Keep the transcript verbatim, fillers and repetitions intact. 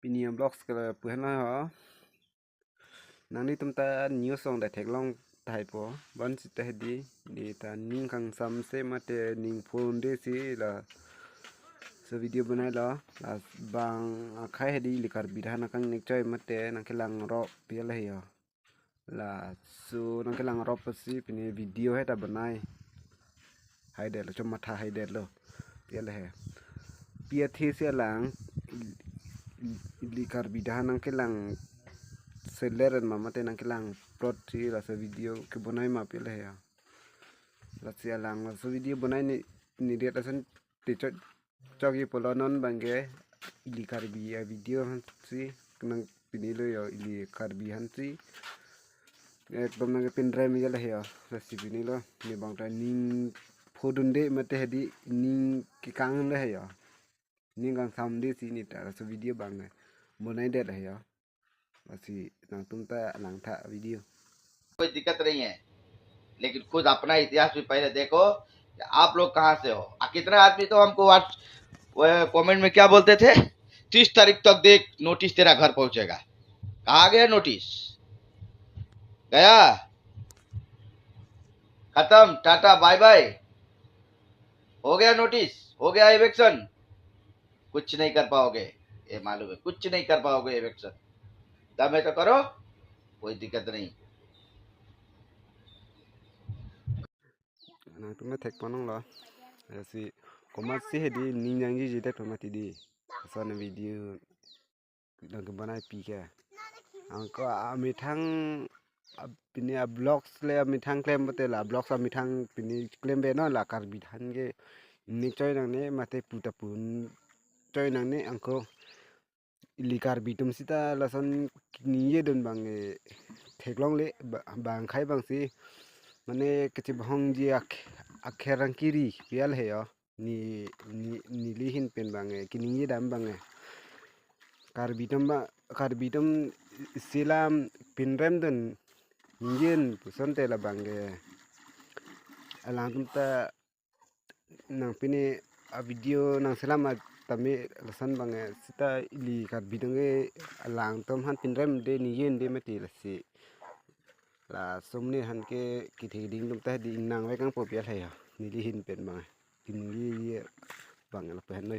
Pini a-vlogs ke lapu henlo ho. Nanglitum ta news along ta theklong tahai po. Bonsita hedi, di ta ning kangsamse mate ning phonde si laso video bonailo. Labang akhai hedi ili Karbi than akangnek choi mate nangkelang rop pi lahei ho. Laso nangkelang rop pusi pini video hai ta bonai haidetlo, chomatha haidetlo. Pi lahei. Pi athe si alang ili Karbi than nangkelang seller ma mate nangkelang plot si laso video kebonai ma pi lahei ho. Lasi alang laso video bonai ne, nedet ason te chok, chokji pulo, non abangke ili Karbi a-video aphansi nang pinilo ho, ili Karbi aphansi ekdom nangkepinrem lahei ho. Lasi pinilo, ne abang ta ning phodunde mate hedi ning kekang lahei ho. Ning kangsamde si ne ta laso video abang bonaidet lahei ho. Lasi nangtum ta langtha video. कोई दिक्कत नहीं है, लेकिन खुद अपना इतिहास भी पहले देखो कि आप लोग कहाँ से हो। आ, कितना आदमी तो हमको व्हाट्स-, वो कमेंट में क्या बोलते थे, "तीस तारीख तक देख, नोटिस तेरा घर पहुंचेगा।" कहाँ गया नोटिस? गया, खत्म, टाटा बाय बाय। हो गया नोटिस, हो गया इविक्शन। कुछ नहीं कर पाओगे, ये मालूम है, कुछ नहीं कर पाओगे इविक्शन। दम है तो करो, कोई दिक्कत नहीं। Nangtum ta thek panong lo. Lasi komatsi hedi ning nangji jidet pamati di. Lason video nangkebonai pi ke. Anke amethang, a, pini a-vlogs le amethang klem mate la vlogs amethang pini klem be non, la Karbi than ke ning choi nangne mate pu ta pu choi nangne, anke ili Karbi atum sita lason ningjedun abang, eh, theklongle ba-, bang akhai abangsi mane kachebahongji ak-, akher angkiri pi lahei ho. Ne, ne, neli ahin pen abang, eh, keningje dam abang, eh. Karbi atum ba, Karbi atum isi alam pinremdun ningje puson te labang ke. Alangtum ta nang pini a-video nangselam tame lason abang, eh, sita ili Karbi atum ke alangtum aphan pinremde ningje de mati lasi. Laso amonit aphan ke kethe keding atum ta hedi nang vek nangpo pi lahei ho. Neli ahin pen abang, eh, keningje abang lapu henlo.